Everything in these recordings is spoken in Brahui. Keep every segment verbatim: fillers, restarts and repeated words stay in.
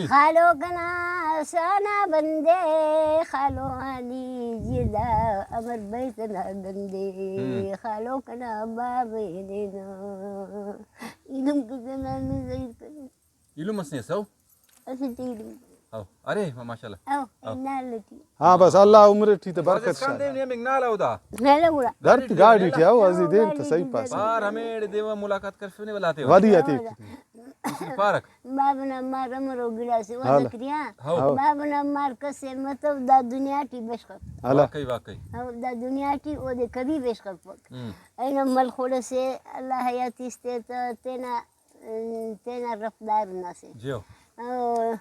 خالو کنا سانا بندے، خالو آنی جدا امر بیت نا گندے، ہم۔ خالو کنا بابے دینا، ایلم کتنا نزیت۔ ایلم اس نے سو؟ اسہ ٹی ایلم۔ او، ارے، ماشاءاللہ۔ او، او۔ نال ٹی۔ ہاں، بس اللہ عمر ٹی تہ برکت اسکان شاغ۔ دے نے ہمنگ نال او دا۔ ہیلو گڑا۔ درد گاڑی ٹی آؤ، ازی دین تہ صحیح پاس۔ بار ہمیڑے دیوا ملاقات کرفنے ولا تے۔ ودی آتے۔ پارک۔ باب نا مار امرو گڑاسے، ہاں۔ وعدہ کریا۔ ہاں۔ باب نا مار کسے متو دا دنیا ٹی بشخ۔ ہاں۔ واقعی، واقعی۔ ہاں، دا دنیا ٹی اودے کبھی بشخ پک۔ ہم۔ اینو ملخوڑ سے اللہ حیاتی استے تہ تینا، تینا رفتار نا سے۔ جیو۔ او،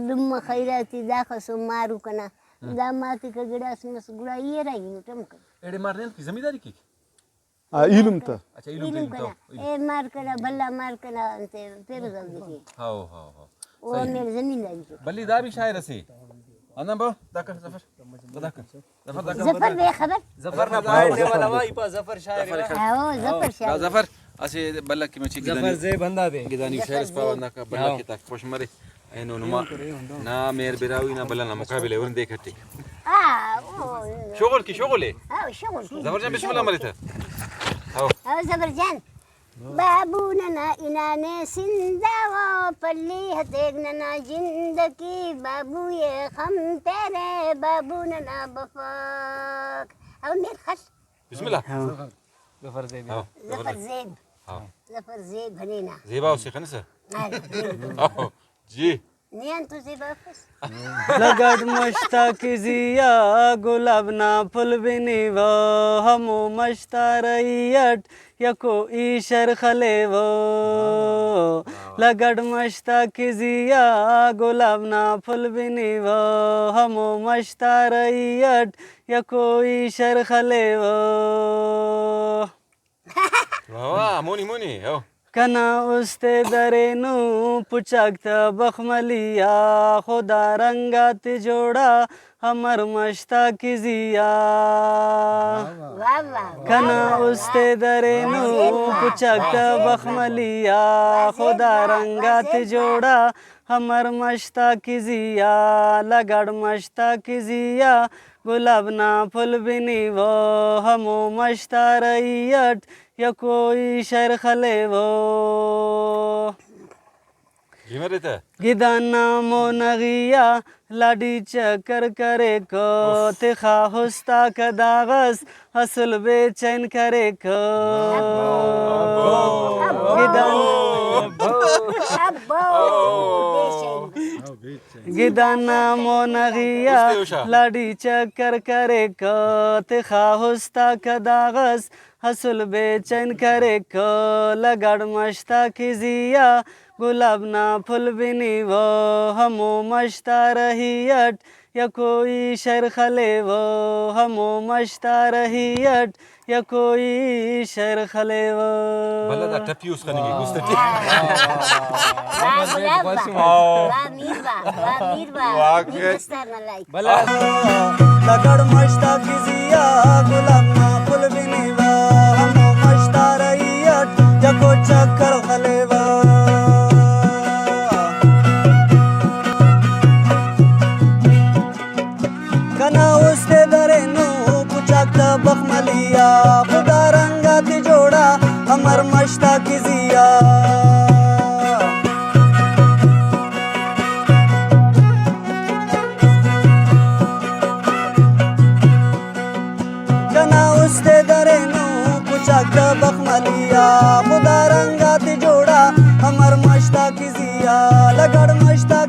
لمہ خیراتی داخسو مارو کنا۔ ہم۔ دا ماتے کہ گڑاس مس گڑا ای ارا ای ٹم کر۔ ایڑے مار نے انت کہ زمینداری کیک؟ آ، ایلم تہ۔ اچھا، ایلم ایلم تہ، کنا۔ ایلم۔ اے مار کنا، بھلا مار کنا، انتے پیروز آ دیکھے۔ ہاؤ، ہاؤ، ہاؤ۔ او صحیح۔ میرے زمینداری کے۔ بھلی دا بھی شاعر اسے۔ انا با، دا کر ظفر۔ دا کر۔ ظفر، دا کر۔ ظفر بے خبر۔ ظفر نا پائے ڈیوال ہوا، ای پا ظفر شاعر ظفر نا۔ ہاؤ، ظفر شاعر۔ دا ظفر اسے بھلا کہ مچے ظفر گدانی۔ زیب ہندا دے۔ گدانی ظفر شاعر اس پاوہ زیب۔ نا کا بھلا ہاؤ۔ کہ تاک خوش مرے۔ اینو نما نا مہر براہوئی نا بھلا نا مقابلہ ورندے کٹے۔ آ، او۔ شغل کی شغل ہے۔ آ، شغل کی۔ زبر جان بسم اللہ مریتا۔ آؤ۔ آؤ زبر جان۔ بابو ننا انانے سنداوا، پلی ہتیک ننا جند کی، بابو یہ خم تیرے، بابو ننا بفاک۔ آؤ میر خل۔ بسم اللہ۔ ہاں۔ ظفر زیب۔ ہاں، ظفر ظفر۔ زیب۔ ہاں۔ ظفر زیب ہنینا۔ زیبا اسے خنسا۔ ہاں، زیب۔ ہاں، جی۔ نیان تو زیبا افس۔ لگڑ مشتا کزیا گلاب نا پھل بنیوہ، ہمو مشتا رہی اٹ یکو ای شر خلیوہ۔ واہ، واہ، واہ۔ لگڑ مشتا کزیا گلاب نا پھل بنیوہ، ہمو مشتا رہی اٹ یکو ای شر خلیوہ۔ واہ واہ، مونی مونی، او۔ کنا است ئے درینو پچاک تہ بخملی آ، خدا رنگ آتے جوڑا امر مش تا کزی آ۔ واہ واہ۔ کنا است ئے درینو پچاک تہ بخملی آ، خدا رنگ آتے جوڑا امر مش تا کزی آ، لگڑ مش تا کزی آ۔ گلاب نا پھل بنیوہ، ہمو مش تا رہی اٹ یکو ای شر خلیوہ۔ جی مرے تہ۔ گدان نا مونغی آ لاڈی چکر کریکہ، اوف۔ تخا ہستا کداغس اسل بے چین کریکہ۔ ابو۔ گدان۔ ابو۔ ابو۔ گدان نا مونغی آ لاڈی چکر کریکہ، تخا ہستا کداغس اسل بے چین کریکہ۔ لگڑ مش تا کزی آ گلاب نا پھل بنیوہ، ہمو مش تا رہی اٹ یکو ای شر خلیوہ، ہمو مش تا رہی اٹ یکو ای شر خلیوہ۔ بھلا دا ٹپی اس خننگک است ٹی۔ واہ، واہ، واہ، واہ۔ واہ، غلام واہ۔ واہ، میر واہ، واہ، میر واہ۔ واہ، میر دستار نا لائک۔ بھلا۔ لگڑ مش تا کزی آ گلاب نا پھل بنیوہ، ہمو مش تا رہی اٹ یکو چکر خلیوہ۔ کنا است ئے درینو پچاک تہ بخملی آ، خدا رنگ آتے جوڑا امر مش تا کزی آ۔ کنا است ئے درینو پچاک تہ بخملی آ، خدا رنگ آتے جوڑا امر مش تا کزی آ، لگڑ مش تا